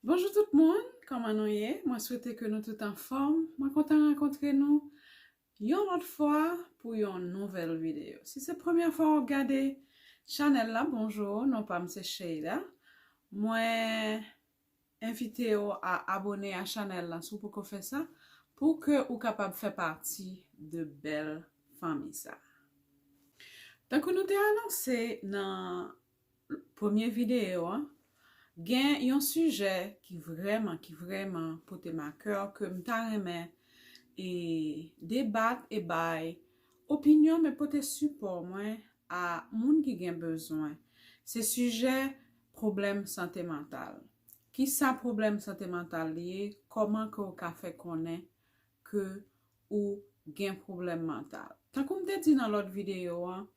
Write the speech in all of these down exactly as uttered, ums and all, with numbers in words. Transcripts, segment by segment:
Bonjou tout moun, kòman nou ye? Mwen swete ke nou tout anfòm. Mwen kontan rankontre nou yon lòt fwa pou yon nouvèl videyo. Si se premyè fwa w ap gade chanèl la, bonjou, non pa m se Sheila. Mwen envite w a abone a chanèl la si w poko fè sa, pou ke ou kapab fè pati de bèl fanmi sa. Tankou nou te anonse nan premye videyo an, gen yon sijè ki vrèman, ki vrèman pote m a kè, ke m ta renmen e debat e bay opinyon m e pote sipò mwen a moun ki gen bezwen. Se sijè pwoblèm sante mantal. Kisa pwoblèm sante mantal li ye? Kòman ke w ka fè konnen ke ou gen pwoblèm mantal? Tankou m te di nan lòt videyo an,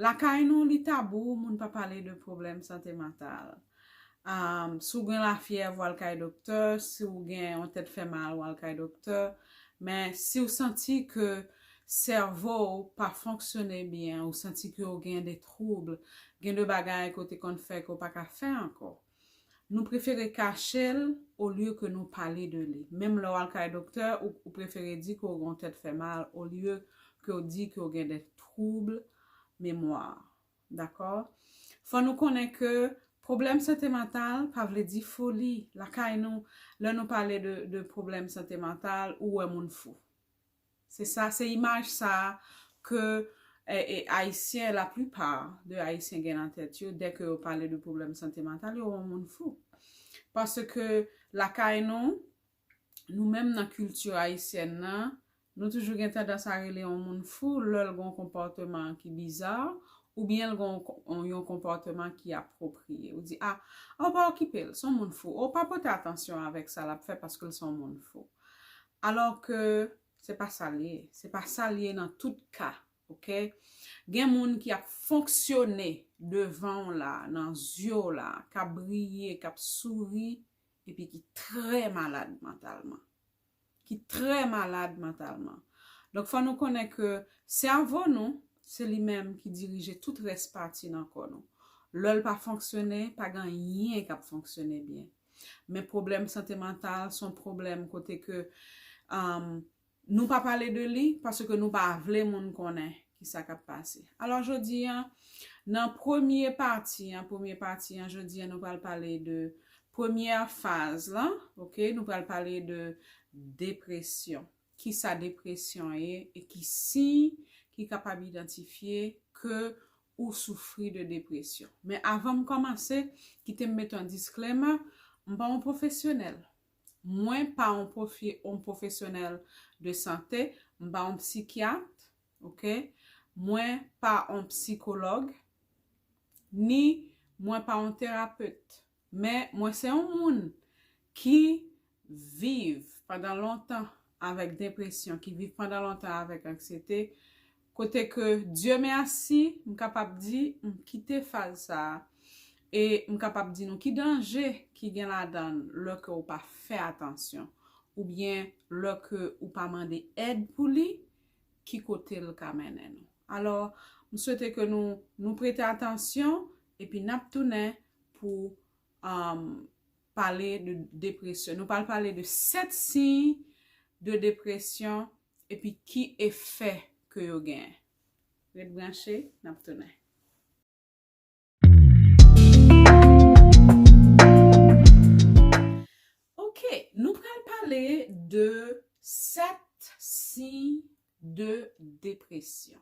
lakay nou li tabou, moun pa pale de pwoblèm sante mantal. Um, si w gen lafyèv, w al kay doktè, si w gen yon tèt fè mal, w al kay doktè. Men si w santi ke sèvo w pa fonksyone byen, ou santi ke w gen de twoub, gen de bagay ke w te konn fè ke w pa ka fè ankò, nou prefere kache l olye ke nou pale de li. Menm lè w al kay doktè, ou, ou prefere di ke w gen yon tèt fè mal olye ke w di ke w gen de twoub memwa. Dakò? Fò nou konnen ke pwoblèm sante mantal pa vle di foli. Lakay nou, lè nou pale de, de pwoblèm sante mantal, ou wè moun fou. Se sa, se imaj sa ke e, e, Ayisyen, laplipa de Ayisyen gen nan tèt yo, dèke yo pale de pwoblèm sante mantal, yo wè yon moun fou. Paske lakay nou, nou menm nan kilti ayisyèn nan, nou toujou gen tandans a rele yon moun fou lè l gen yon konpòteman ki biza, oubyen l gen yon, yon konpòteman ki apwopriye. Ou di, a, a, w pa okipe l, se yon moun fou. Ou pa pote atansyon avèk sa l ap fè paske l se yon moun fou. Alò ke se pa sa l ye. Se pa sa l ye nan tout ka, oke? Gen moun ki ap fonksyone devan w la, nan zye w la, k ap briye, k ap souri, epi ki trè malad mantalman. Ki trè malad mantalman. Donk, fò nou konnen ke sèvo nou, se li menm ki dirije tout rès pati nan kò nou. Lè l pa fonksyone, pa gen anyen k ap fonksyone byen. Men pwoblèm sante mantal, se yon pwoblèm kote ke, um, nou pa pale de li paske nou pa vle moun konnen kisa k ap pase. Alò, jodi a, nan premye pati a, premye pati a, jodi a, nou pral pale de premyè faz la, oke? Nou pral pale de depresyon. Kisa depresyon ye e ki siy ki kapab idantifye ke ou soufri de depresyon. Men avan m kòmanse, kite m mete yon disclaimer, m pa yon pwofesyonèl. Mwen pa yon pwofi-, yon pwofesyonèl de sante, m pa yon psikyat, oke? Mwen pa yon psikològ, ni mwen pa yon terapet. Men mwen se yon moun ki viv pandan lontan avèk depresyon, ki viv pandan lontan avèk anksyete, kote ke, Dye mèsi, m kapab di, m kite faz sa a, e m kapab di nou ki danje ki gen ladan l lè ke w pa fè atansyon, oubyen lè ke ou pa mande èd pou li, ki kote l ka mennen nou. Alò, m swete ke nou, nou prete atansyon, epi n ap tounen pou, um, pale de depresyon. Nou pral pale de sèt siy de depresyon epi ki efè ke yo genyen. Ret branche, n ap tounen. Ok, nou pral pale de sèt siy de depresyon.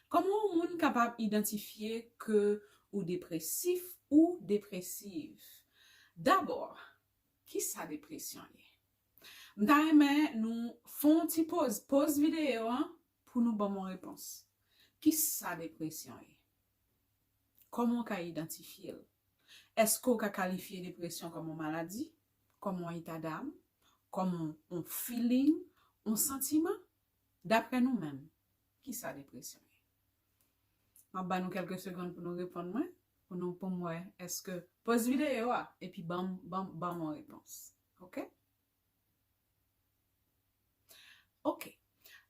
Kòman yon moun kapab idantifye ke ou depresif ou depresiv? Dabò, kisa depresyon ye? M ta renmen nou fè yon ti poz, poz videyo an pou nou ban m yon repons. Kisa depresyon ye? Kòman w ka idantifye l? Èske w ka kalifye depresyon kòm yon maladi, kòm yon eta dam, kòm yon, yon feeling, yon santiman? Daprè nou menm, kisa depresyon ye? M ap ba nou kèlke segonn pou nou reponn mwen, pou nou, pou m wè èske, poz videyo a, epi ban m, ban, ban m yon repons. Ok? Ok.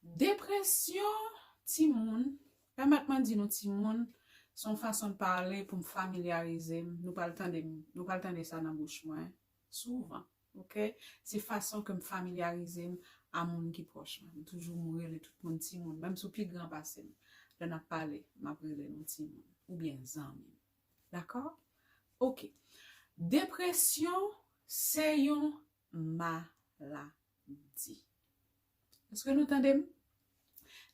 Depresyon timoun, pèmèt mwen di nou timoun, se yon fason de pale pou m familyarize m. Nou pral tande, nou pral tande sa nan bouch mwen. Souvan, oke? Se fason ke m familyarize m a moun ki pwòch mwen. M toujou m rele tout moun timoun, menm si w pi gran pase m. Lè n ap pale, m ap rele nou timoun oubyen zanmi m. Dakò? Oke. Depresyon se yon maladi. Èske nou tande m?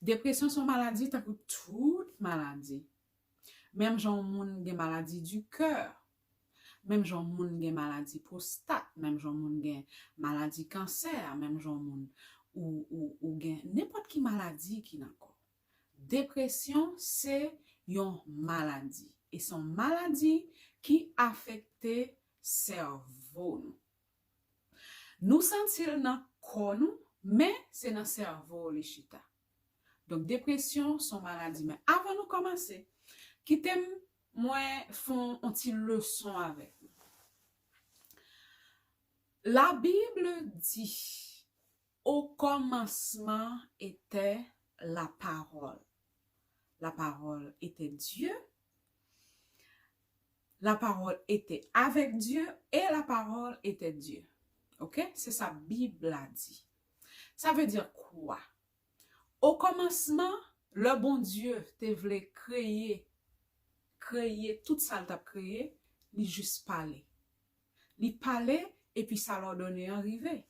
Depresyon se yon maladi tankou tout maladi. Menm jan yon moun gen maladi di kè, menm jan yon moun gen maladi pwostat, menm jan yon moun gen maladi kansè, menm jan yon moun ou, ou, ou gen nenpòt ki maladi ki nan kò. Depresyon se yon maladi. E se yon maladi ki afekte sèvo nou. Nou santi l nan kò nou, men se nan sèvo li chita. Donk, depresyon se yon maladi. Men avan nou kòmanse, kite m mwen fè yon ti leson avèk nou. La Bible dit, au commencement était la parole. La parole était Dieu. La parole était avec Dieu et la parole était Dieu. Ok? Se sa Bib la di. Sa vle di kwa? Okòmansman, lè Bondye te vle kreye, kreye tout sa l t ap kreye, li jis pale. Li pale, epi sa l òdone an rive.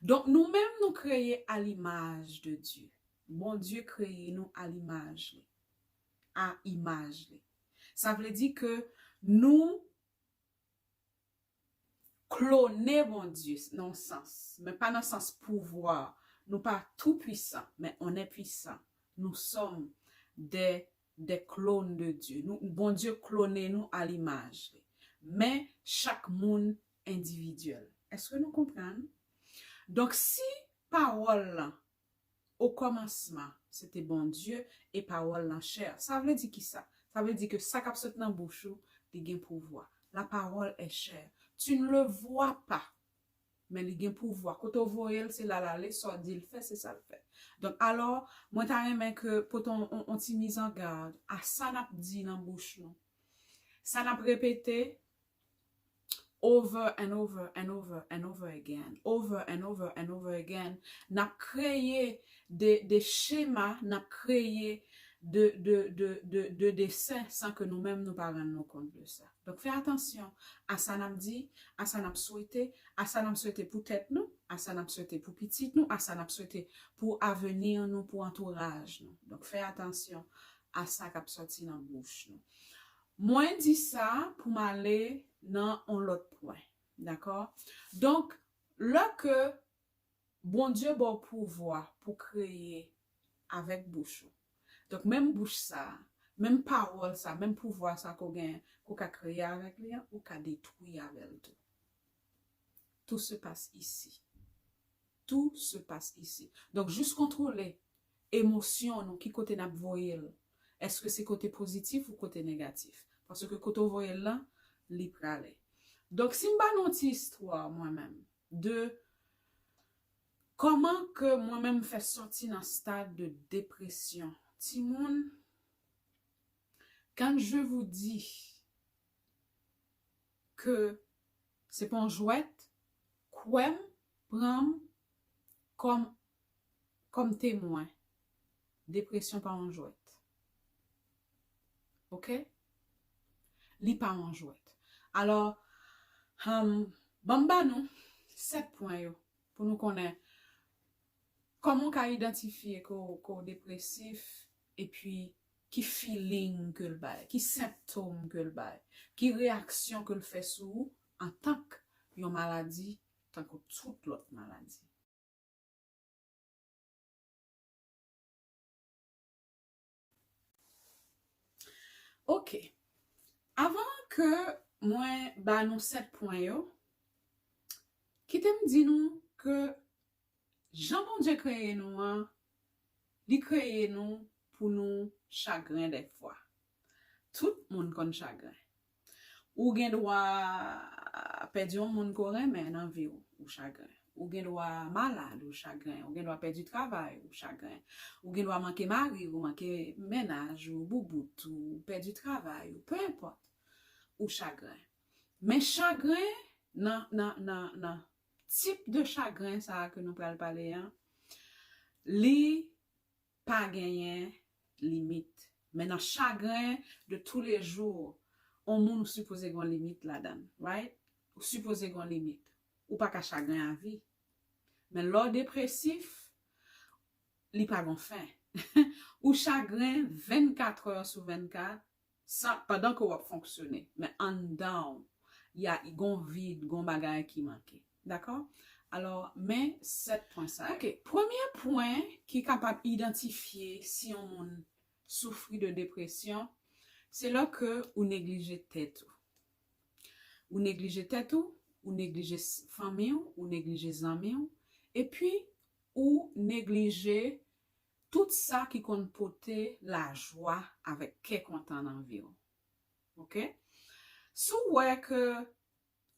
Donk, nou menm, nou kreye à l'image de Dieu. Bondye kreye nou à l'image li, a imaj li. Sa vle di ke nou klone Bondye nan yon sans, men pa nan sans pouvwa. Nou pa tou pwisan, men on est puissant. Nous sommes des, des clones de Dieu. Nou, Bondye klone nou a limaj li. Men chak moun endividyèl. Èske nou konprann? Donk, si pawòl lan, okòmansman, se te Bondye e pawòl lan chè. Sa vle di ki sa? Sa vle di ke sa k ap sot nan bouch ou, li gen pouvwa. La parole est chère. Tu ne le vois pas, men li gen pouvwa. Kote w voye l, se la l ale, sa w di l fè, se sa l fè. Donk, alò, mwen ta renmen ke pote on, on, on ti mizangad a sa n ap di nan bouch nou. Sa n ap repete, over and over and over and over again, over and over and over again, n ap kreye de, de chema, n ap kreye de, de, de, de, de desen san ke nou menm nou pa rann nou kont de sa. Donk, fè atansyon a sa n ap di, a sa n ap swete, a sa n ap swete pou tèt nou, a sa n ap swete pou pitit nou, a sa n ap swete pou avni nou, pou antouraj nou. Donk, fè atansyon a sa k ap sòti nan bouch nou. Mwen di sa pou m ale nan on lòt pwen, dakò? Donk, lè ke Bondye ba w pouvwa pou kreye avèk bouch ou, donk, menm bouch sa, menm pawòl sa, menm pouvwa sa ke w genyen, ke w ka kreye avèk li an, ou ka detwi avè l tou. Tout se passe ici. Tout se passe ici. Donk, jis kontwole emosyon nou, ki kote n ap voye l. Èske se kote pozitif ou kote negatif? Paske kote w voye l lan, li prale. Donk, si m ba nou ti istwa, mwen menm, de kòman ke mwen menm fè sòti nan stad de depresyon. Timoun, quand je vous dis ke se pa yon jwèt, kwè m, pran m kòm, kòm temwen. Depresyon pa yon jwèt. Oke? Li pa yon jwèt. Alò, um, ban m ba nou sèt pwen yo pou nou konnen kòman w ka idantifye ke w, ke w depresif, epi ki feeling ke l bay, ki sentòm ke l bay, ki reyaksyon ke l fè sou ou antank yon maladi, tankou tout lòt maladi. Oke. Avan ke mwen ba nou sèt pwen yo, kite m di nou ke jan Bondye kreye nou an, li kreye nou pou nou chagren dèfwa. Tout moun konn chagren. Ou gen dwa pèdi yon moun ke w renmen nan vi w, ou chagren. Ou gen dwa malad, ou chagren. Ou gen dwa pèdi travay, ou chagren. Ou gen dwa manke mari w, manke mennaj ou, boubout ou, pèdi travay ou, pe enpòt, ou chagren. Men chagren nan, nan, nan, nan tip de chagren sa a ke nou pral pale an, li pa genyen limit. Men nan chagren de tou le jou, on moun ou sipoze gen limit ladan, right? Ou sipoze gen limit. Ou pa ka chagren avi. Men lè w depresif, li pa gen fen. Ou chagren vennkat è sou vennkat, sa, pandan ke w ap fonksyone. Men anndan w, y a gon vid, gon bagay ki manke. Dakò? Alò, men sèt pwen sa yo. Ok, premye pwen ki kapab idantifye si yon moun soufri de depresyon, se lè ke ou neglije tèt ou. Ou neglije tèt ou, ou neglije s- fanmi w, ou neglije zanmi w, epi ou neglije tout sa ki konn pote lajwa avèk kè kontan nan vi w. Ok? Si w wè ke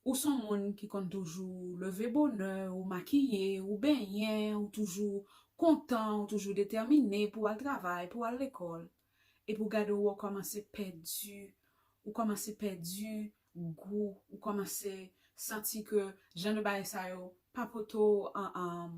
ou se yon moun ki konn toujou leve bonè, ou makiye, ou benyen, ou toujou kontan, ou toujou detèmine pou al travay, pou al lekòl, epi w gade w kòmanse pèdi, ou kòmanse pèdi gou, ou kòmanse santi ke jan de bagay sa yo pa pote w an, an,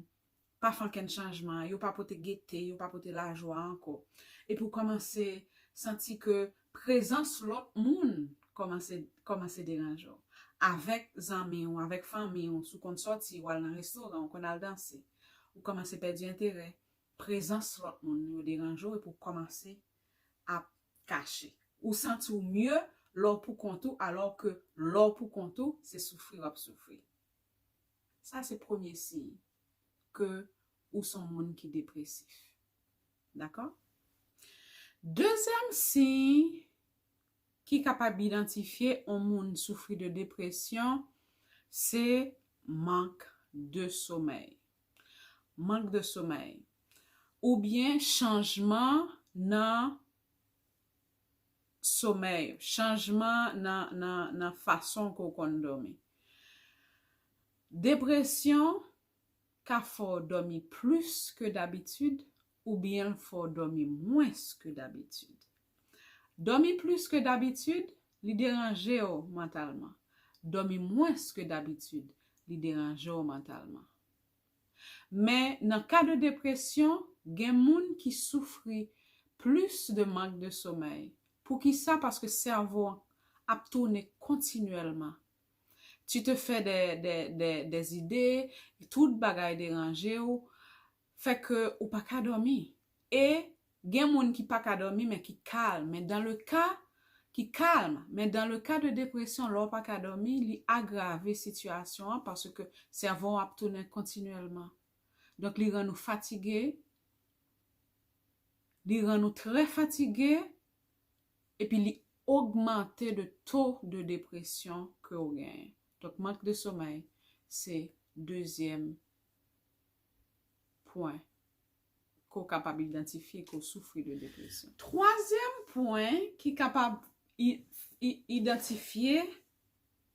pa fè ankenn chanjman, yo pa pote gete, yo pa pote lajwa ankò. Epi w kòmanse santi ke prezans lòt moun kòmanse, kòmanse deranje w. Avèk zanmi w, avèk fanmi w, si w konn sòti, w al nan restoran, w konn al danse, ou kòmanse pèdi enterè. Prezans lòt moun yo deranje w epi w kòmanse ap kache. Ou santi w mye lè w pou kont ou, alò ke lè w pou kont ou, se soufri w ap soufri. Sa se premye siy ke ou se yon moun ki depresif. Dakò? Dezyèm siy ki kapab idantifye yon moun soufri de depresyon, se mank de somèy. Mank de somèy. Oubyen chanjman nan somèy, chanjman nan, nan, nan fason ke w konn dòmi. Depresyon ka fè w dòmi plis ke dabitid oubyen l fè w dòmi mwens ke dabitid. Dòmi plis ke dabitid, li deranje w mantalman. Dòmi mwens ke dabitid, li deranje w mantalman. Men nan ka de depresyon, gen moun ki soufri plis de mank de somèy. Poukisa? Paske sèvo an ap tounen kontinyèlman. Tu te fais des, des, des, des idées, tout bagay deranje w, fè ke ou pa ka dòmi. E gen moun ki pa ka dòmi, men ki kalm. Men dans le cas, ki kalm. Men dans le cas de depression, lè w pa ka dòmi, li agrave sitiyasyon an paske sèvo w ap tounen kontinyèlman. Donk, li rann ou fatige, li rann ou trè fatige, epi li ogmante de taux de dépression ke w genyen. Donk, mank de somèy, se dezyèm pwen ke w kapab idantifye ke w soufri de depresyon. Twazyèm pwen ki kapab i- i- idantifye,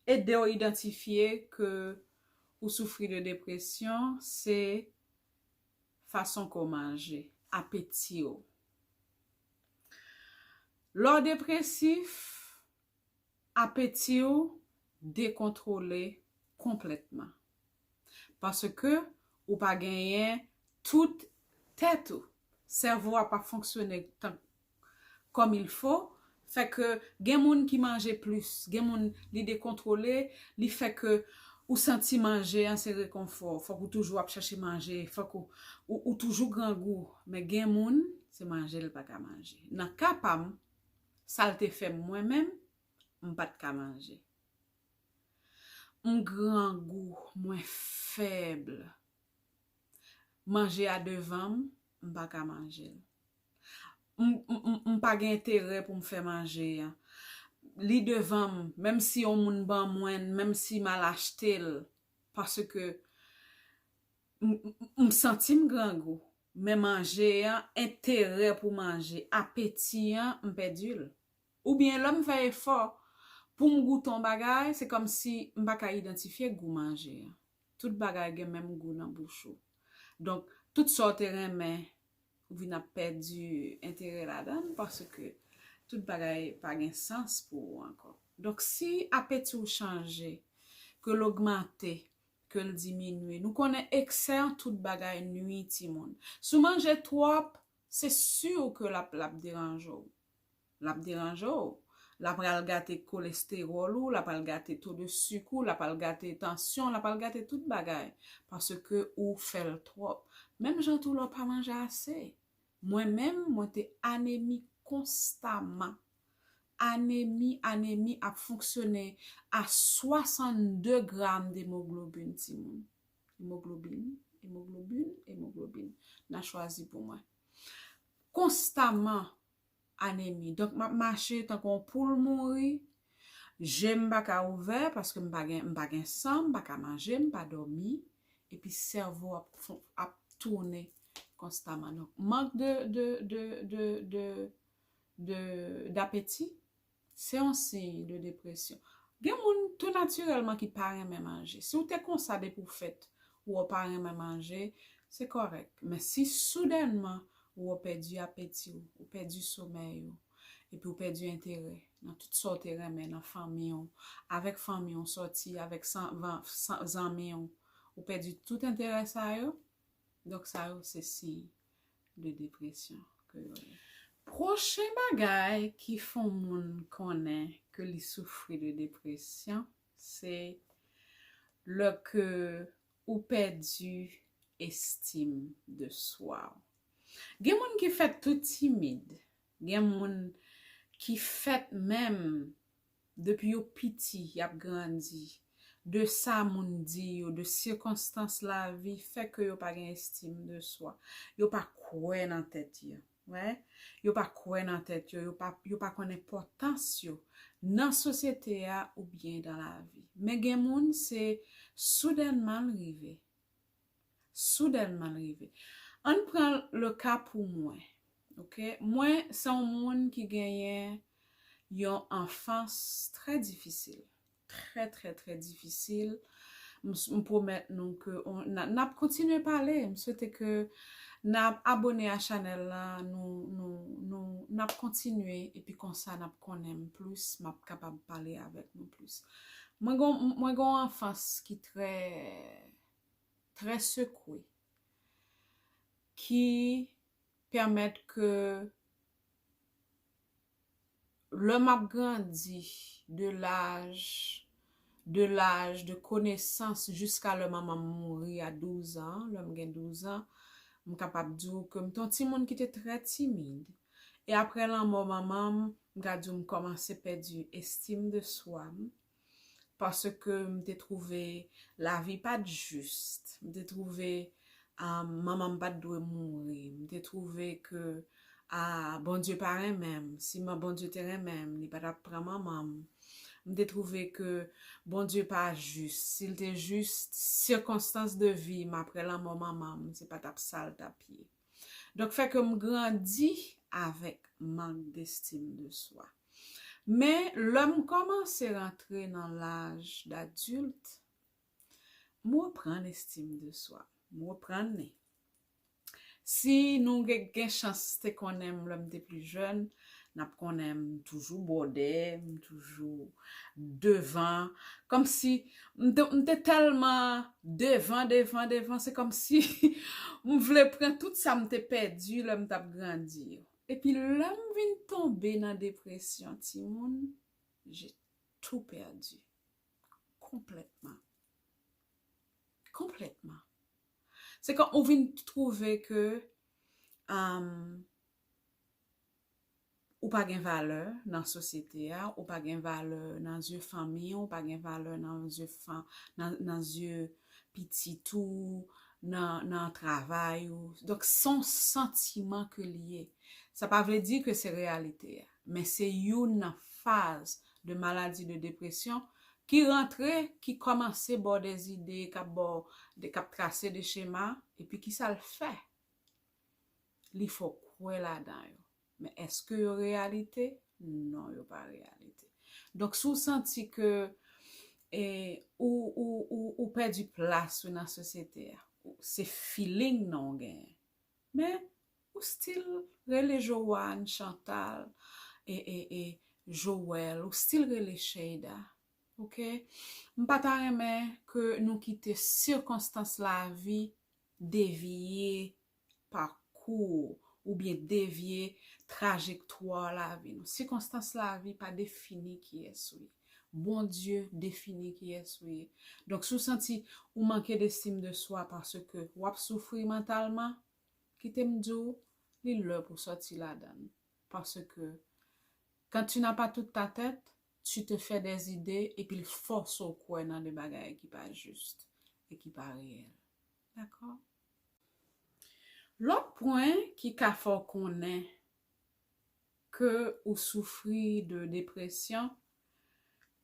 ede w idantifye ke ou soufri de depresyon, se fason ke w manje, apeti w. Lè w depresif, apeti w dekontwole konplètman. Paske ou pa genyen tout tèt ou. Sèvo a pa fonksyone tan kòm il fo. Fè ke gen moun ki manje plis, gen moun li dekontwole, li fè ke ou santi manje an se rekonfò. Fòk ou toujou ap chache manje, fòk ou, ou, ou toujou grangou. Men gen moun, se manje l pa ka manje. Nan ka pa m, sa l te fè m mwen menm, m pa t ka manje. M grangou, mwen fèb. Manje a devan m, m pa ka manje l. M, m, m, m pa gen enterè pou m fè manje a. Li devan m, menm si yon moun ban mwen l, menm si m al achte l, paske m, m, m santi m grangou. Men manje an, enterè pou manje, apeti an, m pèdi l. Oubyen lè m fè efò pou m goute yon bagay, se kòmsi m pa ka idantifye gou manje an. Tout bagay gen menm gou nan bouch ou. Donk, tout sa w te renmen, ou vin ap pèdi enterè ladan l paske tout bagay pa gen sans pou ou ankò. Donk, si apeti w chanje, ke l ogmante, ke l diminye. Nou konnen eksè an tout bagay nwi timoun. Si w manje twòp, se si ke l ap, l ap deranje w. L ap deranje w. L ap pral gate kolestewòl ou, l ap pral gate to de sik ou, l ap pral gate tansyon, l ap pral gate tout bagay. Paske ou fè l twòp. Menm jan tou lè w pa manje ase. Mwen menm, mwen te anemi konstaman. Anemi, anemi ap fonksyone a swasannde gram demoglobin timoun. Emoglobin, emoglobin, emoglobin. N a chwazi pou mwen. Konstaman anemi. Donk, m ap mache tankou yon poul mouri. Je m pa ka ouvè paske m pa gen, m pa gen san, m pa ka manje, m pa dòmi. Epi sèvo ap, fon- ap tounen konstaman. Donk, mank de, de, de, de, de, de, dapeti, se yon siy de depresyon. Gen moun tou natirèlman ki pa renmen manje. Si w te konsa depi w fèt, ou pa renmen manje, se kòrèk. Men si soudènman ou pèdi apeti w, ou pèdi somèy ou, epi ou pèdi enterè nan tout sa w te renmen nan fanmi w, avèk fanmi w sòti, avèk san- van- san- zanmi w, ou pèdi tout enterè sa yo, donk sa yo se siy de depresyon ke yo ye. Pwochen bagay ki fè yon moun konnen ke li soufri de depresyon, se lè ke ou pèdi estim de swa w. Gen moun ki fèt tou timid. Gen moun ki fèt menm depi yo piti, y ap grandi. De sa moun di yo, de sikonstans lavi, fè ke yo pa gen estim de swa. Yo pa kwè nan tèt yo. Wè? Yo pa kwè nan tèt yo, yo pa, yo pa konn enpòtans yo nan sosyete a oubyen dan lavi. Men gen moun, se soudènman l rive. Soudènman l rive. Ann pran le ka pou mwen. Oke? Mwen, se yon moun ki genyen yon anfans trè difisil. Trè, trè, trè difisil. M, s- m pwomèt nou ke on- n a- n ap kontinye pale. M swete ke n ap abone a chanèl la. Nou, nou, nou, n ap kontinye. Epi konsa, n ap konnen m plis. M ap kapab pale avèk nou plis. Mwen gon, mwen gon anfans ki trè, trè sekwe. Ki pèmèt ke lè m ap grandi de laj, de laj de konesans jiska lè manman m mouri a douz an, lè m gen douz an, m kapab di w ke m te yon timoun ki te trè timid. E aprè lanmò manman m, m ka di w m kòmanse pèdi estim de swa m. Paske m te twouve lavi pa t jis. M te twouve, ah, manman m pa t dwe mouri. M te twouve ke, ah, Bondye pa renmen m. Si man- Bondye te renmen m, li pa t ap pran manman m. M te twouve ke Bondye pa jis. Si l te jis, sikonstans de vi m aprè lanmò manman m, se pa t ap sa l t ap ye. Donk, fè ke m grandi avèk mank destim de swa. Men, lè m kòmanse rantre nan laj dadilt, m reprann estim de swa. M reprann li. Si nou gen, gen chans te konnen m lè m te pli jèn, n ap konnen m toujou bwòdè, m toujou devan. Kòmsi m te, m te tèlman devan, devan, devan, se kòmsi m vle pran tout sa m te pèdi lè m t ap grandi yo. Epi lè m vin tonbe nan depresyon, timoun, j'ai tout perdu. Konplètman. Konplètman. Se kan ou vin twouve ke, um, ou pa gen valè nan sosyete a, ou pa gen valè nan zye fanmi w, ou pa gen valè nan zye fan, nan, nan zye pitit ou, nan, nan travay ou. Donk, se yon santiman ke l ye. Sa pa vle di ke se reyalite a, men se youn nan faz de maladi de depresyon ki rantre, ki kòmanse ba w de zide, k ap ba w de, k ap trase de chema, epi ki sa l fè? Li fè w kwè ladan yo. Men èske yo reyalite? Non, yo pa reyalite. Donk, si w santi ke, e, ou, ou, ou, ou pèdi plas ou nan sosyete a, ou- se feeling non w genyen. Men, ou still rele Joanne, Chantal, e, e, e, Joël, ou still rele Sheida. Ok? M pa ta renmen ke nou kite sikonstans lavi devye pakou ou byen devye trajektwa lavi nou. Sikonstans lavi pa defini kiyès ou ye. Bondye defini kiyès ou ye. Donk, si w santi ou manke d'estime de soi paske w ap soufri mantalman, kite m di w, li lè pou sòti ladan l. Paske, quand tu n'as pas toute ta tête, tu te fais des idées epi l fòse w kwè nan de bagay ki pa jis e ki pa reyèl. Dakò? Lòt pwen ki ka fè w konnen ke ou soufri de depresyon,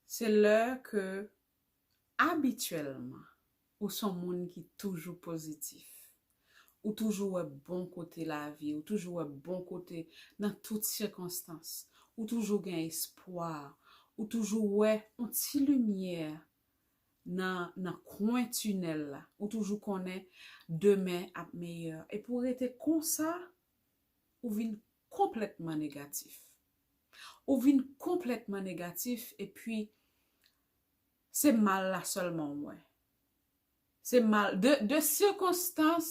se lè ke abityèlman ou se yon moun ki toujou pozitif. Ou toujou wè bon kote lavi, ou toujou wè bon kote nan tout sikonstans. Ou toujou gen espwa, ou toujou wè yon ti limyè nan, nan kwen tinèl la. Ou toujou konnen demen ap meyè. Epi w rete konsa, ou vin konplètman negatif. Ou vin konplètman negatif, epi se mal la sèlman w wè. Se mal, de, de sikonstans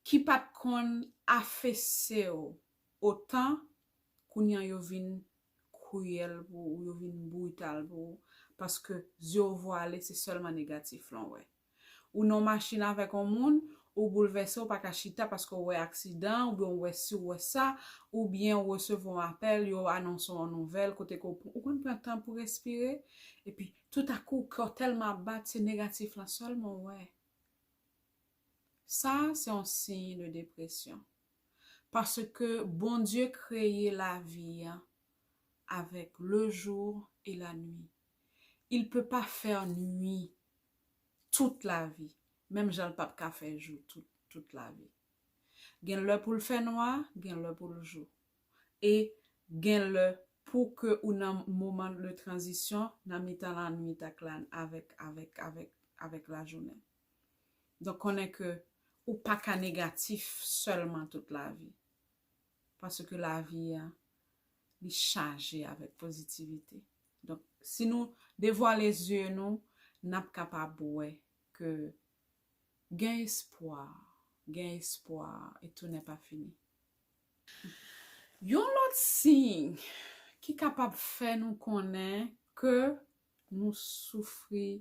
ki pa t konn afese w otan, kounye a yo vin kriyèl pou ou, yo vin brital pou ou, paske zye w vwale, se sèlman negatif lan w wè. Ou nan machin avèk yon moun, ou boulvèse, ou pa ka chita paske w wè aksidan, oubyen w wè si w wè sa, oubyen w resevwa yon apèl, yo anonse w yon nouvèl, kote ke w, ou konn pran tan pou respire, epi toutakou, kè w tèlman ap bat, se negatif lan sèlman w wè. Sa, se yon siy de depresyon. Paske Bondye kreye lavi a avec le jour et la nuit. Il peut pas faire nuit toute la vie, menm jan l p ap ka fè jou tout, tout lavi. Gen lè pou l fè nwa, gen lè pou l jou. E gen lè pou ke ou nan moman de tranzisyon, nan mitan lannuit ak la, avèk, avèk, avèk, avèk lajounen. Donk, konnen ke ou pa ka negatif sèlman tout lavi. Paske lavi a, li chaje avèk pozitivite. Donk, si nou devwale zye nou, n ap kapab wè ke gen espwa, gen espwa, et tout n'est pas fini. Yon lòt siy ki kapab fè nou konnen ke nou soufri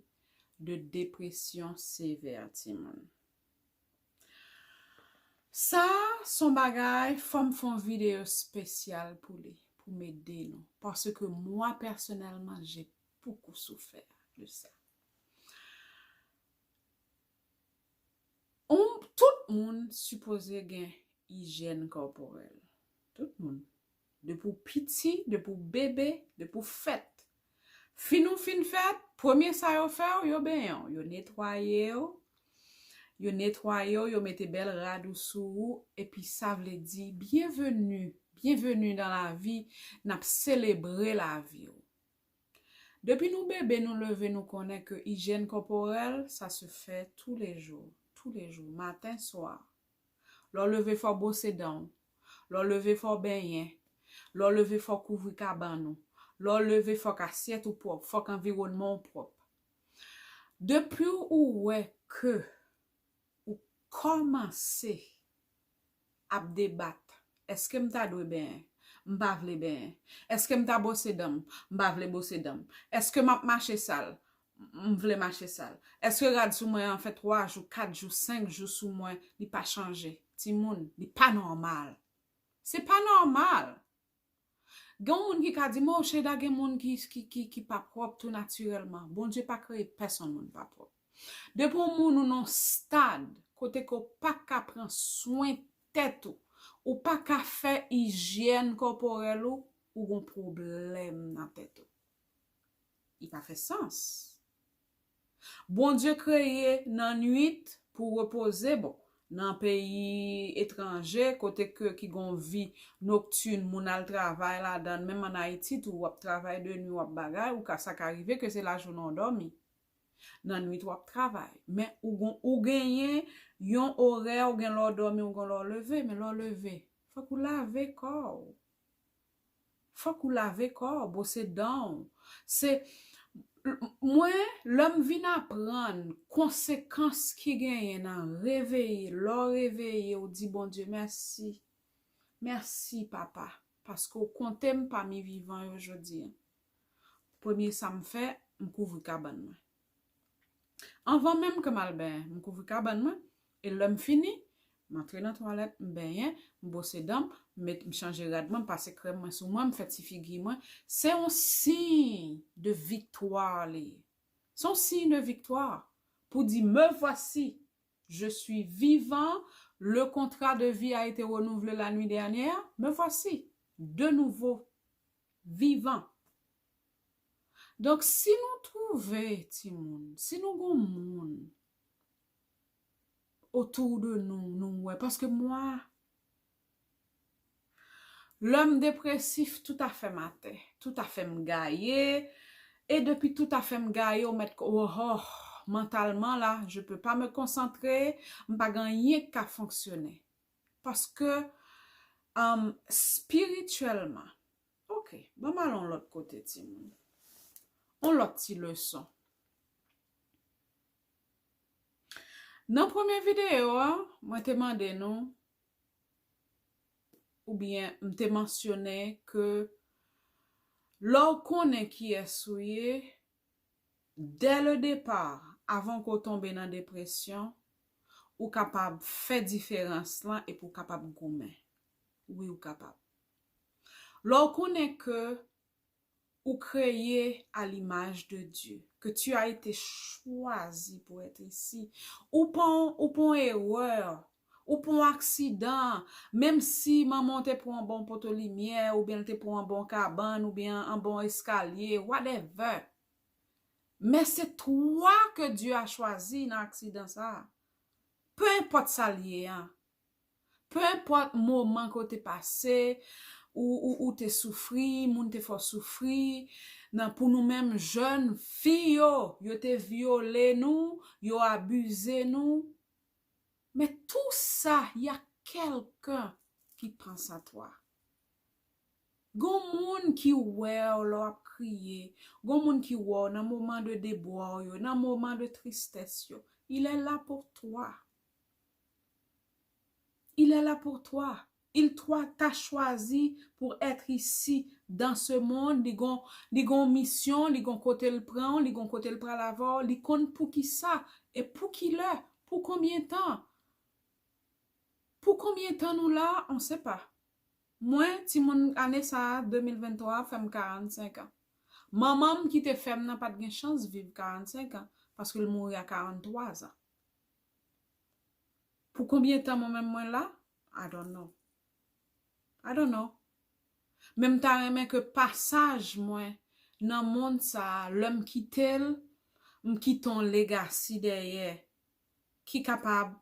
de depresyon sevè, timoun. Sa, se yon bagay, fò m fè yon videyo espesyal pou li, pou m ede nou. Paske mwa, pèsonèlman, j'ai beaucoup souffert de ça. On, tout moun sipoze gen ijyèn kòporèl. Tout moun. Depi w piti, depi w bebe, depi w fèt. Fin ou fin fèt, premye sa yo fè w, yo benyen w, yo netwaye w, yo netwaye w, yo mete bèl rad ou sou ou, epi sa vle di, byenveni, byenveni nan lavi, n ap selebre lavi w. Depi nou bebe, nou leve, nou konnen ke ijyèn kòporèl, sa se fè toulejou, toulejou, maten, swa. Lè w leve, fò w bwose dan w. Lè w leve, fò w benyen. Lè w leve, fò w kouvri kabann ou. Lè w leve, fòk asyèt ou pwòp, fòk anviwònman w pwòp. Depi ou wè ke ou kòmanse ap debat, èske m ta dwe benyen? M pa vle benyen. Èske m ta bwose dan m? M pa vle bwose dan m. Èske m ap mache sal? M vle mache sal. Èske rad sou mwen an fè twa jou, kat jou, senk jou sou mwen, li pa chanje? Timoun, li pa nòmal. Se pa nòmal. Gen yon moun ki ka di, "Mo, Sheda, gen moun ki, ki, ki, ki pa pwòp tou natirèlman." Bondye pa kreye pèsonn moun pa pwòp. Depi yon moun ou nan stad kote ke w pa ka pran swen tèt ou, ou pa ka fè ijyèn kòporèl ou, ou gon pwoblèm nan tèt ou. Li pa fè sans. Bondye kreye nan nwit pou repoze. Bon, nan peyi etranje, kote ke, ki gon vi noktin, moun al travay ladan, menm an Ayiti tou, w ap travay de nwi, w ap bagay, ou ka, sa ka rive ke se lajounen w dòmi. Nan nwit, w ap travay. Men ou gon, ou genyen yon orè, ou gen lè w dòmi, ou gen lè w leve, men lè w leve, fòk ou lave kò w. Fòk ou lave kò w, bwose dan w. Se, Mwen, lè m vin aprann konsekans ki genyen nan reveye, lè w reveye, w di Bondye mèsi. Mèsi, Papa, paske w konte m pami vivan yo jodi a. Premye sa m fè, m kouvri kabann mwen. Anvan menm ke m al benyen, m kouvri kabann mwen, e lè m fini, m antre nan twalèt, m benyen, m bwose dan m, m met, m chanje rad mwen, m pase krèm mwen sou mwen, m fè ti figi mwen. Se yon siy de viktwa li ye. Se yon siy de viktwa pou di, me voici, je suis vivant, le contrat de vie a été renouvelé la nuit dernière, me voici, de nouveau, vivant. Donk, si nou twouve timoun, si nou gon moun otou de nou, nou wè, paske mwa, lè m depresif, tout afè m atè, tout afè m gaye, e depi tout afè m gaye, ou mèt, oh, oh, mantalman la, je peux pas me concentrer, m pa gen anyen k ka fonksyone. Paske, um, spirityèlman, ok, ban m al yon lòt kote, timoun. Yon lòt ti leson. Nan premye videyo a, mwen te mande nou, oubyen m te mansyone ke lè w konnen kiyès ou ye, dès le départ, avan ke w tonbe nan depresyon, ou kapab fè diferans lan epi w kapab goumen. Wi, ou kapab. Lè w konnen ke ou kreye à l'image de Dieu, que tu as été choisi pour être ici. Ou pa yon, ou pa yon erè, ou pa yon aksidan, menm si manman w te pran yon bon poto limyè, oubyen l te pran yon bon kabann, oubyen yon bon eskalye, whatever. Men se twa ke Dye a chwazi nan aksidan sa a. Pe enpòt sa l ye a. Pe enpòt moman ke w te pase, ou, ou, ou te soufri, moun te fè w soufri, nan, pou nou menm jèn fi yo, yo te vyole nou, yo abize nou. Men tou sa, y a quelqu'un qui pense à toi. Gon moun ki wè w lè w ap kriye, gon moun ki wè w nan moman de debwa w yo, nan moman de tristès yo. Il est là pour toi. Il est là pour toi. Il t'a choisi pour être ici, dans ce monde. Li gon, li gon misyon, li gon kote l pran w, li gon kote l pral avè w, li konn poukisa e pou ki lè, pou konbyen tan. Pou konbyen tan nou la, on sait pas. Mwen, timoun ane sa a, de mil venntwa, fè m karannsenk an. Manman m ki te fè m nan pa t gen chans viv karannsenk an, paske l mouri a karanntwa zan. Pou konbyen tan mwen menm mwen la? I don't know. I don't know. Men m ta renmen ke pasaj mwen nan mond sa a, lè m kite l, m kite yon legasi dèyè ki kapab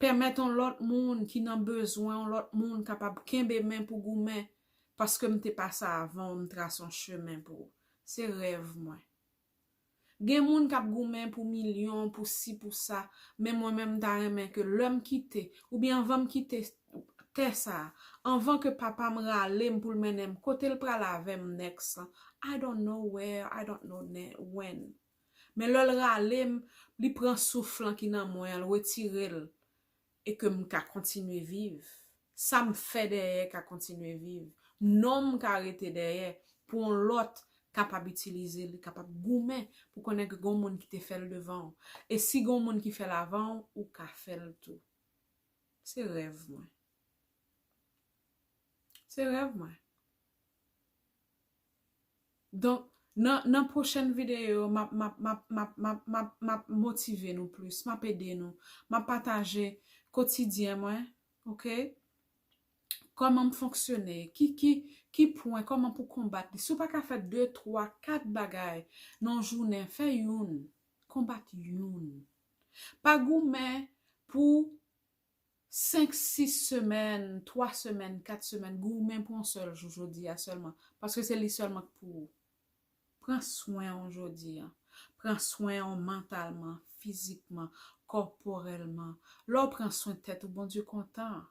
pèmèt yon lòt moun ki nan bezwen, yon lòt moun kapab kenbe men pou goumen, paske m te pase avan w, m trase yon chemen pou ou. Se rèv mwen. Gen moun k ap goumen pou milyon, pou si, pou sa, men mwen menm m ta renmen ke lè m kite, oubyen anvan m kite tè sa a, anvan ke papa m rale m pou l mennen m kote l pral avè m next lan, I don't know where, I don't know ne-, when. Men lè l rale m, li pran souf lan ki nan mwen an, l retire l, e ke m ka kontinye viv. Sa m fè dèyè ka kontinye viv. Non m ka rete dèyè pou yon lòt kapab itilize l, li kapab goumen pou konnen ke gon moun ki te fè l devan w. E si gon moun ki fè l avan w, ou ka fè l tou. Se rèv mwen. Se rèv mwen. Donk, nan, nan pwochèn videyo, m ap, m ap, m ap, m ap, m ap, m ap, m ap motive nou plis, m ap ede nou, m ap pataje kotidyen mwen, ok? Kòman m fonksyone, ki, ki, ki pwen, kòman pou konbat li. Si w pa ka fè de, twa, kat bagay nan yon jounen, fè youn, konbat youn. Pa goumen pou senk, sis semèn, twa semèn, kat semèn, goumen pou yon sèl jou jodi a sèlman, paske se li sèlman k pou ou. Pran swen w jodi a. Pran swen w mantalman, fizikman, kòporèlman. Lè w pran swen tèt ou, Bondye kontan.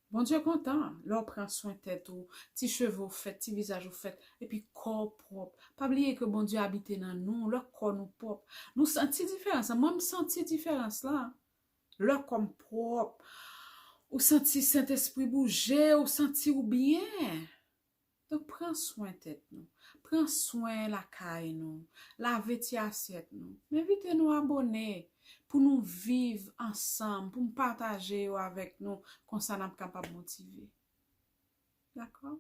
Bondye kontan lè w pran swen tèt ou, ti cheve w fèt, ti vizaj ou fèt, epi kò w pwòp. Pa bliye ke Bondye abite nan nou, lè kò nou pwòp. Nou santi diferans la, mwen m santi diferans la. Lè kò m pwòp, ou santi Sentespri bouje, ou santi ou byen. Donk, pran swen tèt nou. Pran swen lakay nou. Lave ti asyèt nou. M envite nou abòne pou nou viv ansanm, pou m pataje yo avèk nou. Konsa n ap kapab motive. Dakò?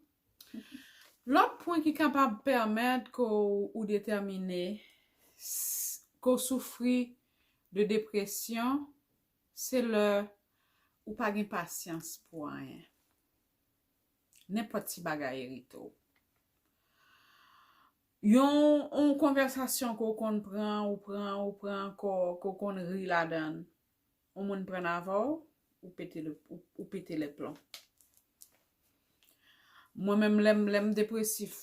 Lòt pwen ki kapab pèmèt ke w, ou detèmine s- ke w soufri de depresyon, se lè ou pa gen pasyans pou anyen. Nenpòt ti bagay irite w. Yon, yon konvèsasyon ke w konn pran, ou pran, ou pran ankò, ke w konn ri ladan l. Yon moun pran avè w, ou pete le, ou, ou pete le plon. Mwen menm, lè m, lè m depresif,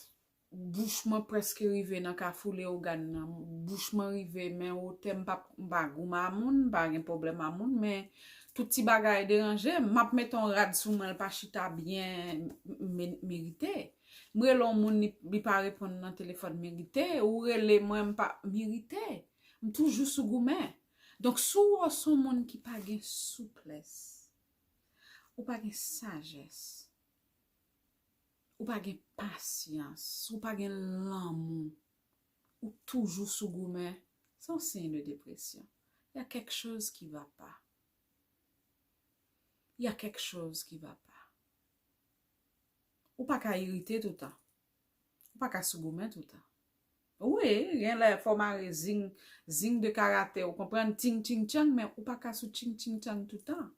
bouch mwen prèske rive nan kafou Leyogàn nan. Bouch mwen rive, men otè m pa, m pa goumen a moun, m pa gen pwoblèm a moun, men tout ti bagay deranje m. M ap mete yon rad sou mwen, l pa chita byen, m, m, m irite. M rele yon moun, li, li pa reponn nan telefòn, m irite. Ou rele mwen, m pa, m irite. M toujou sou goumen. Donk, si w wè w se yon moun ki pa gen souplès, ou pa gen sajès, ou pa gen pasyans, ou pa gen lanmou, ou toujou sou goumen, se yon siy de depresyon. Il y a quelque chose qui va pas. Il y a quelque chose qui va pas. Ou pa ka irite toutan. Ou pa ka sou goumen toutan. Wi, gen lè fò mare zing, zing de karate, ou konprann, ting, ting, tchang, men ou pa ka sou ting, ting, tchang toutan.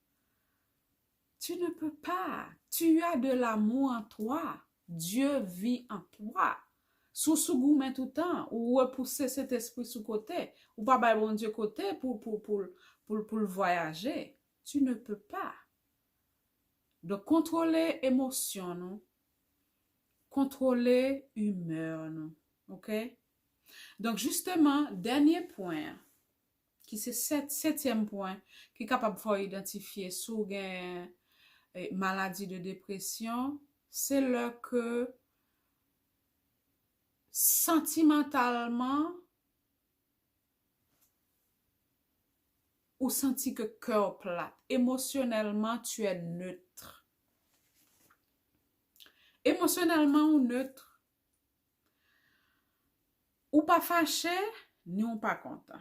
Tu ne peux pas. Tu as de l'amour en toi. Dieu vit en toi. Si w sou goumen toutan, ou repouse Sentespri sou kote, ou pa bay Bondye kote pou, pou, pou, pou, pou l vwayaje. Tu ne peux pas. Donk, kontwole emosyon nou, kontwole imè nou, oke? Donk, jisteman, dènye pwen an, ki se sèt, setyèm pwen, ki kapab fè w idantifye si w gen, eh, maladi de depresyon, se lè ke santimantalman, ou santi ke kè w plat. Emosyonèlman, tu es neutre. Emosyonèlman, ou neutre. Ou pa fache, ni ou pa kontan.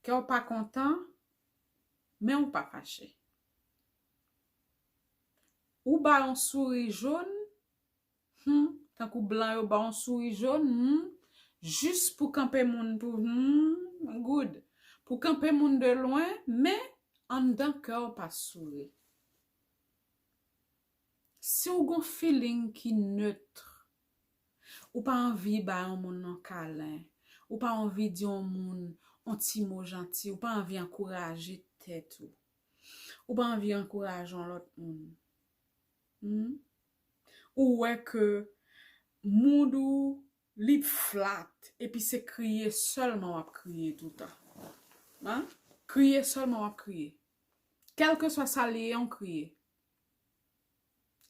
Kè w pa kontan, men ou pa fache. Ou ba yon souri jòn, hmm, tankou blan yo ba yon souri jòn, hmm, jis pou kanpe moun pou, hmm, good. Pou kanpe moun de lwen, men anndan kè w pa souri. Si w gon feeling ki neutre, ou pa anvi ba yon moun yon kalen, ou pa anvi di yon moun yon ti mo janti, ou pa anvi ankouraje tèt ou, ou pa anvi ankouraje yon lòt moun. Hmm? Ou wè ke mood ou li flat, epi se kriye sèlman w ap kriye toutan. Hein? Kriye sèlman w ap kriye. Kèlkeswa sa l ye, w kriye.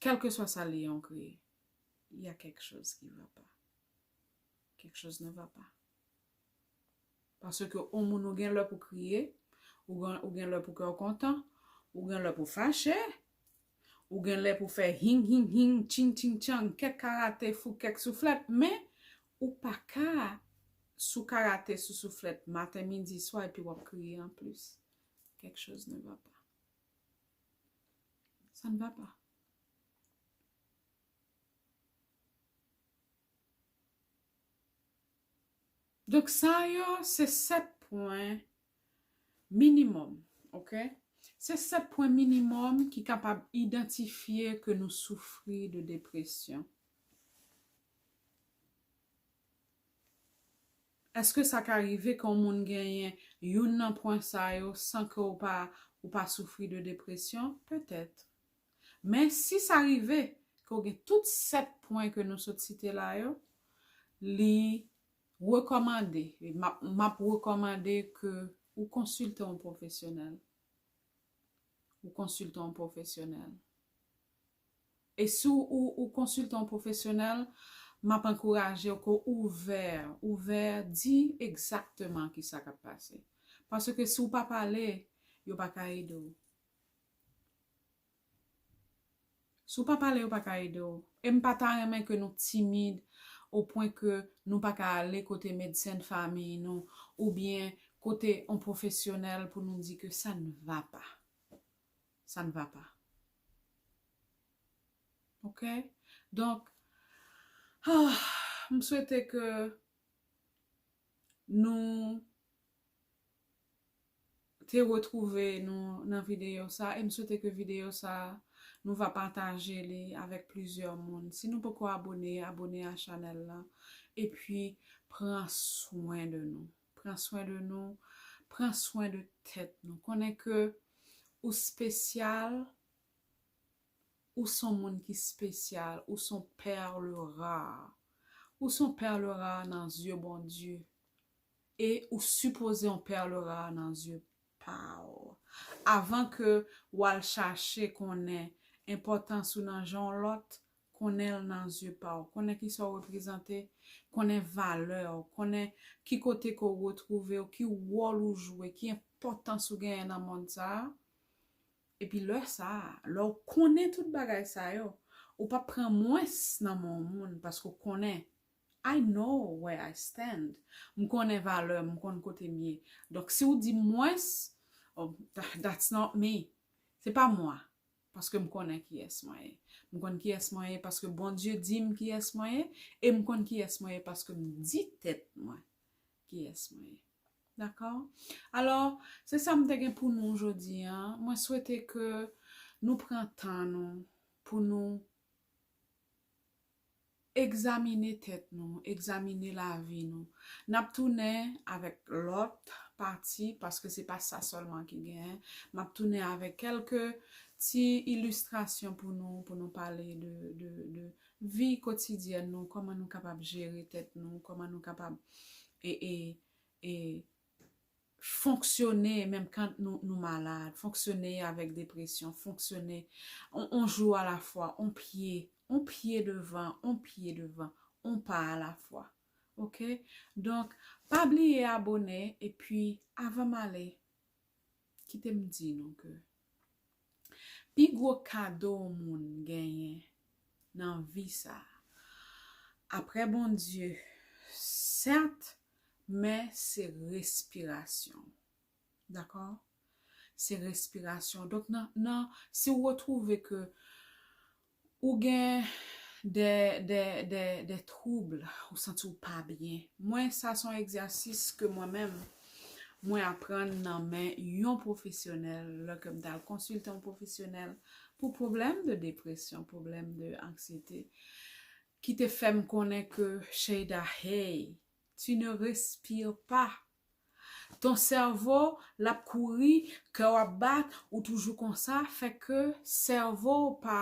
Kèlkeswa sa l ye, w kriye. Il y a quelque chose qui va pas. Quelque chose ne va pas. Paske yon moun ou gen lè pou kriye, ou gen, ou gen lè pou kè w kontan, ou gen lè pou fache, ou gen lè pou fè hing, hing, hing, ching, ching, chang, kèk karate fou, kèk souflèt, men ou pa ka sou karate, sou souflèt, maten, midi, swa, epi w ap kriye anplis. Quelque chose ne va pas. Ça ne va pas. Donk, sa yo, se sèt pwen minimòm, oke? Se sèt pwen minimòm ki kapab idantifye ke nou soufri de depresyon. Èske sa ka rive ke yon moun genyen youn nan pwen sa yo san ke w pa, ou pa soufri de depresyon? Petèt. Men si sa rive ke w gen tout sèt pwen ke nou sot site la yo, li rekòmande, e m ap, m ap rekòmande ke ou konsilte yon pwofesyonèl. Ou konsilte yon pwofesyonèl. E si w, ou, ou konsilte yon pwofesyonèl, m ap ankouraje w ke w ouvè, ouvè, di egzakteman kisa k ap pase. Paske si w pa pale, yo pa ka ede w. Si w pa pale, yo pa ka ede w. E m pa ta renmen ke nou timid o pwen ke nou pa ka ale kote medsen fanmi nou oubyen kote yon pwofesyonèl pou nou di ke ça ne va pas. Ça ne va pas. Ok? Donk, ah, m swete ke nou te retwouve nou nan videyo sa, e m swete ke videyo sa, nou va pataje li avèk plizyè moun. Si nou poko abone, abone a chanèl la, epi pran swen de nou. Pran swen de nou, pran swen de tèt nou. Konnen ke ou spesyal, ou se yon moun ki spesyal, ou se yon perle rare. Ou se yon perle rare nan zye Bondye. E ou sipoze yon perle rare nan zye pa w. Avan ke w al chache konnen enpòtans ou nan je yon lòt, konnen l nan zye pa w. Konnen kisa w reprezante, konnen valè w, konnen ki kote ke w retwouve w, ki wòl ou jwe, ki enpòtans ou genyen nan mond sa a. Epi lè sa a, lè w konnen tout bagay sa yo, ou p ap pran mwens nan men yon moun paske w konnen, I know where I stand. M konnen valè m, m konn kote m ye. Donk, si w di mwens, oh, tha-, that's not me. Se pa mwen. Paske m konnen kiyès mwen ye. M konn kiyès mwen ye paske Bondye di m kiyès mwen ye, e m konn kiyès mwen ye paske m di tèt mwen kiyès mwen ye. Dakò? Alò, se sa m te gen pou nou jodi a. Mwen swete ke nou pran tan nou pou nou egzamine tèt nou, egzamine lavi nou. N ap tounen avèk lòt pati, paske se pa sa sèlman ki genyen. M ap tounen avèk kèlke ti ilistrasyon pou nou, pou nou pale de, de, de vi kotidyèn nou, kòman nou kapab jere tèt nou, kòman nou kapab e, e, e fonksyone menm kan nou, nou malad, fonksyone avèk depresyon, fonksyone on, on jou alafwa, on pye, on pye devan, on pye devan, on pa alafwa. Ok? Donk, pa bliye abone, epi avan m ale, kite m di nou ke pi gwo kado yon moun genyen nan vi sa a, apre Bondye, sèt, men se respirasyon. Dakò? Se respirasyon. Donk, nan, nan, si w retwouve ke ou gen de, de, de, de twoub, ou santi w pa byen. Mwen, sa se yon egzèsis ke mwen menm, mwen aprann nan men yon pwofesyonèl, lè ke m t al konsilte yon pwofesyonèl pou pwoblèm de depresyon, pwoblèm de anksyete, ki te fè m konnen ke, Sheida, hey, tu ne respires pas. Ton sèvo, l ap kouri, kè w ap bat, ou toujou konsa, fè ke sèvo w pa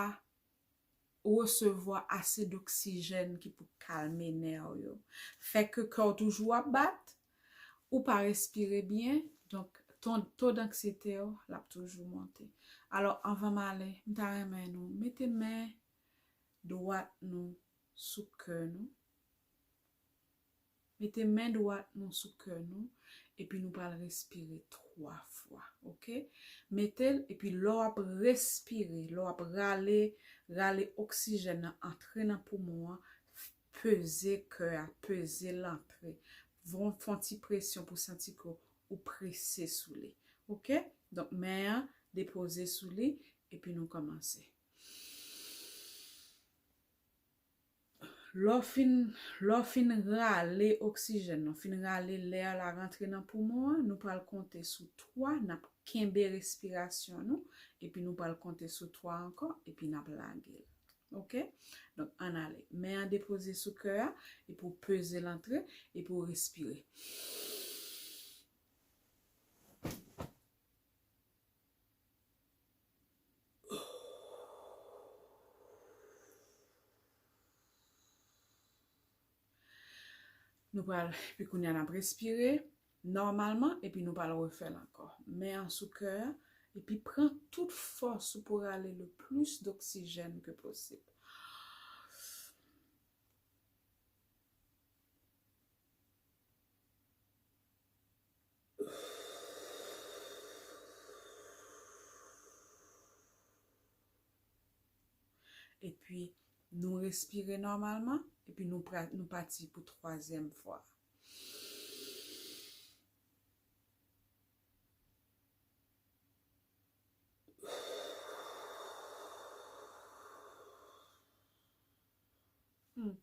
resevwa ase doksijèn ki pou kalme nè w yo. Fè ke kè w toujou ap bat, ou pa respire byen, donk ton to danksyete w, l ap toujou monte. Alò, anvan m ale, m ta renmen nou mete men dwat nou sou kè nou. Mete men dwat nou sou kè nou, epi nou pral respire twa fwa, ok? Mete l, epi lè w ap respire, lè w ap rale, rale oksijèn nan antre nan poumon an, peze kè a, peze l antre. Fè, fè yon ti presyon pou santi ke ou prese sou li, ok? Donk, men an depoze sou li, epi nou kòmanse. Lè w fin, lè w fin rale oksijèn nan, fin rale lè a la rantre nan poumon an, nou pral konte sou twa, n ap kenbe respirasyon nou, epi nou pral konte sou twa ankò, epi n ap lage l. Ok? Donk, ann ale. Men an depoze sou kè a, epi w peze l antre, epi w respire. Nou pral, epi kounye a n ap respire nòmalman, epi nou pral refè l ankò. Men an sou kè a, Epi pran tout fòs ou pou rale le plis d'oksijèn ke posib. Epi nou respire nòmalman, epi nou, pra- nou pati pou twazyèm fwa. Hmm.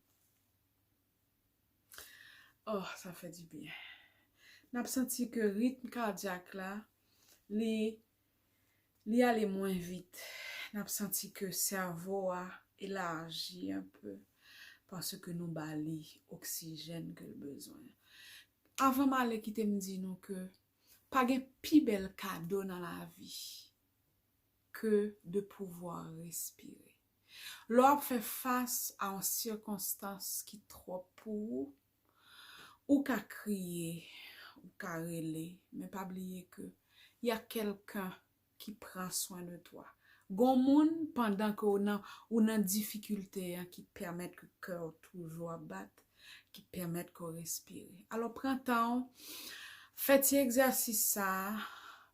Oh, sa fè di byen. N ap santi ke ritm kadyak la, li, li ale mwen vit. N ap santi ke sèvo a elaji anpe paske nou ba li oksijèn ke l bezwen. Avan m ale, kite m di nou ke pa gen pi bèl kado nan lavi ke de pouvwa respire. Lè w ap fè fas a yon sikonstans ki twòp pou ou, ou ka kriye, ou ka rele, men pa bliye ke y a quelqu'un qui prend soin de toi. Gon moun, pandan ke ou nan, ou nan difikilte an, ki pèmèt ke kè w toujou ap bat, ki pèmèt ke w respire. Alò, pran tan w, fè ti egzèsis sa a.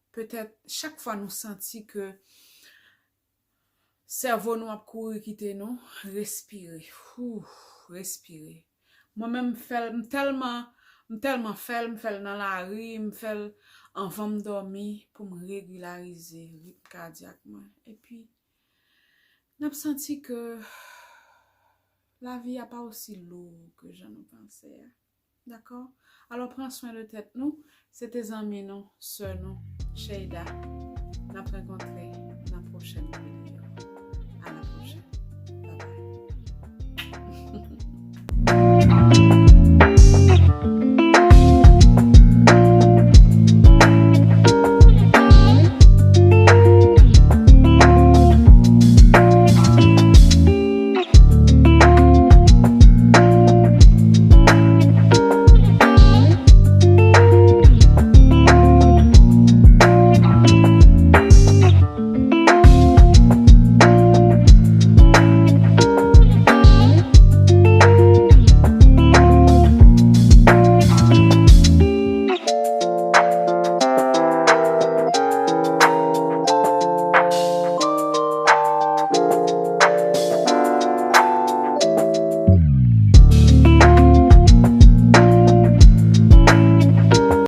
Petèt, chak fwa nou santi ke sèvo nou ap kouri kite nou, respire. Whew, respire. Mwen menm, m fè l, m tèlman, m tèlman fè l, m fè l nan lari, m fè l anvan m dòmi pou m regilarize ritm kadyak mwen. Epi, n ap santi ke lavi a pa osi lou ke jan nou panse a. Dakò? Alò, pran swen de tèt nou. Se te zanmi nou, sè nou, Sheida. N ap rankontre nan pwochèn videyo.